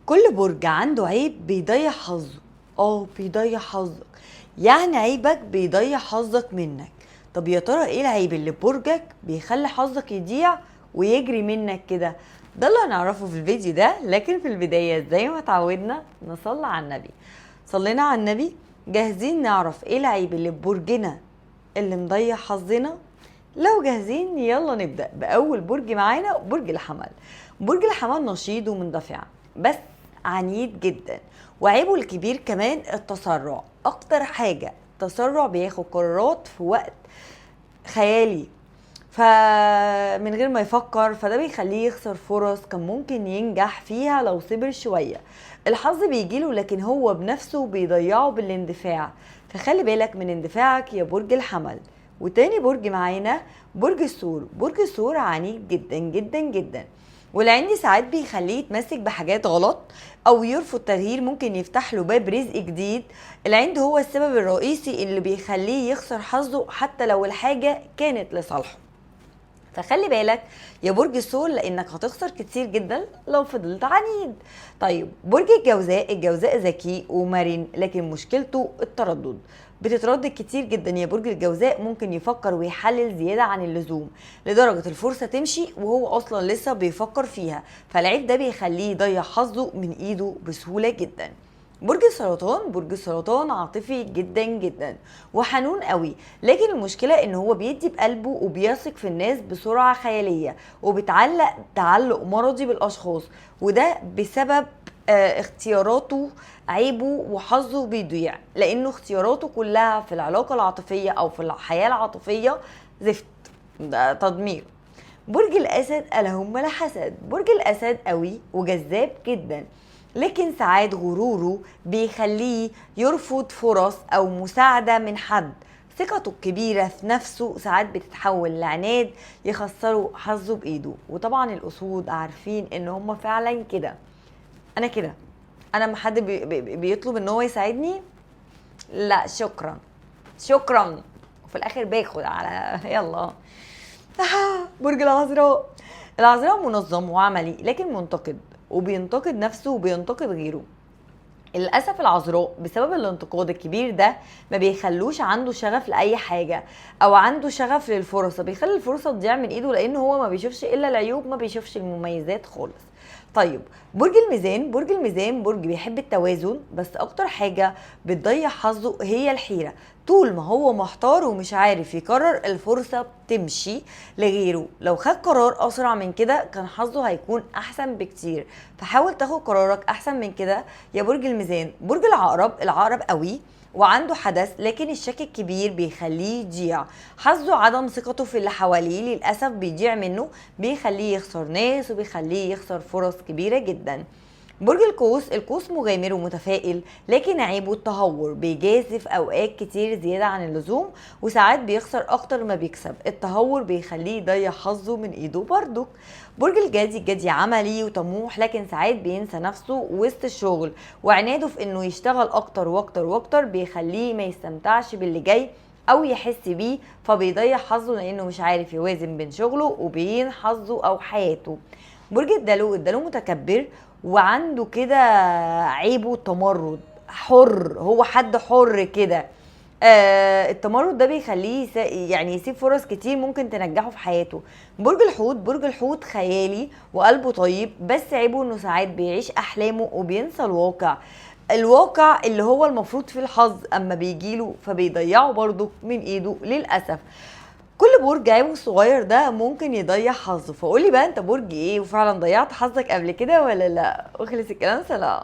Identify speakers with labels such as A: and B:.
A: كل برج عنده عيب بيضيع حظه. بيضيع حظك، يعني عيبك بيضيع حظك منك. طب يا ترى ايه العيب اللي في برجك بيخلي حظك يضيع ويجري منك كده؟ ده اللي هنعرفه في الفيديو ده. لكن في البداية زي ما اتعودنا نصلي على النبي. صلينا على النبي. جاهزين نعرف ايه العيب اللي في برجنا اللي مضيع حظنا؟ لو جاهزين يلا نبدأ بأول برج معانا، برج الحمل. برج الحمل نشيط ومندفع بس عنيد جدا، وعيبه الكبير كمان التسرع. اكتر حاجة التسرع، بياخد قرارات في وقت خيالي فمن غير ما يفكر، فده بيخليه يخسر فرص كان ممكن ينجح فيها لو صبر شوية. الحظ بيجيله لكن هو بنفسه بيضيعه بالاندفاع، فخلي بالك من اندفاعك يا برج الحمل. وتاني برج معانا برج الثور. برج الثور عنيد جدا جدا جدا، والعند ساعات بيخليه يتمسك بحاجات غلط او يرفض تغيير ممكن يفتح له باب رزق جديد. العند هو السبب الرئيسي اللي بيخليه يخسر حظه حتى لو الحاجة كانت لصالحه. فخلي بالك يا برج الثور لانك هتخسر كتير جدا لو فضلت عنيد. طيب برج الجوزاء. الجوزاء ذكي ومرن لكن مشكلته التردد، بتتردد كتير جدا يا برج الجوزاء. ممكن يفكر ويحلل زيادة عن اللزوم لدرجة الفرصة تمشي وهو أصلا لسه بيفكر فيها، فالعيب ده بيخليه يضيع حظه من إيده بسهولة جدا. برج السرطان. برج السرطان عاطفي جدا جدا وحنون قوي، لكن المشكلة ان هو بيدي بقلبه وبيثق في الناس بسرعة خيالية وبيتعلق تعلق مرضي بالأشخاص، وده بسبب اختياراته. عيبه وحظه بيضيع لانه اختياراته كلها في العلاقة العاطفية او في الحياة العاطفية زفت، ده تدمير. برج الأسد اللهم لا حسد. برج الأسد قوي وجذاب جدا، لكن ساعات غروره بيخليه يرفض فرص أو مساعدة من حد. ثقته الكبيرة في نفسه ساعات بتتحول لعناد يخسره حظه بإيده. وطبعا الأسود عارفين إن هم فعلا كده. أنا كده، أنا لما حد بيطلب إن هو يساعدني لا شكرا شكرا، وفي الآخر باخد على يلا. برج العذراء. العذراء منظم وعملي لكن منتقد، وبينتقد نفسه وبينتقد غيره. للأسف العذراء بسبب الانتقاد الكبير ده ما بيخلوش عنده شغف لأي حاجة أو عنده شغف للفرصة، بيخلي الفرصة تضيع من إيده لأن هو ما بيشوفش إلا العيوب، ما بيشوفش المميزات خالص. طيب برج الميزان. برج الميزان برج بيحب التوازن، بس أكتر حاجة بتضيع حظه هي الحيرة. طول ما هو محتار ومش عارف يقرر الفرصة بتمشي لغيره. لو خد قرار أسرع من كده كان حظه هيكون أحسن بكتير، فحاول تاخد قرارك أحسن من كده يا برج الميزان. برج العقرب. العقرب قوي وعنده حدث، لكن الشك الكبير بيخليه يضيع حظه. عدم ثقته في اللي حواليه للأسف بيضيع منه، بيخليه يخسر ناس وبيخليه يخسر فرص كبيرة جدا. برج القوس. القوس مغامر ومتفائل، لكن عيبه التهور، بيجازف اوقات كتير زيادة عن اللزوم وساعات بيخسر اكتر ما بيكسب. التهور بيخليه يضيع حظه من ايده برضك. برج الجدي. الجدي عملي وطموح، لكن ساعات بينسى نفسه وسط الشغل، وعناده في انه يشتغل اكتر واكتر واكتر بيخليه ما يستمتعش باللي جاي او يحس بيه، فبيضيع حظه لانه مش عارف يوازن بين شغله وبين حظه او حياته. برج الدلو. الدلو متكبر وعنده كده عيبه التمرد، حر، هو حد حر كده. التمرد ده بيخليه يعني يسيب فرص كتير ممكن تنجحه في حياته. برج الحوت. برج الحوت خيالي وقلبه طيب، بس عيبه انه ساعات بيعيش احلامه وبينسى الواقع، الواقع اللي هو المفروض فيه الحظ اما بيجيله فبيضيعه برضه من ايده للاسف. كل برج عيبه الصغير ده ممكن يضيع حظه. فقولي بقى انت برج ايه، وفعلا ضيعت حظك قبل كده ولا لا؟ وخلص الكلام، سلام.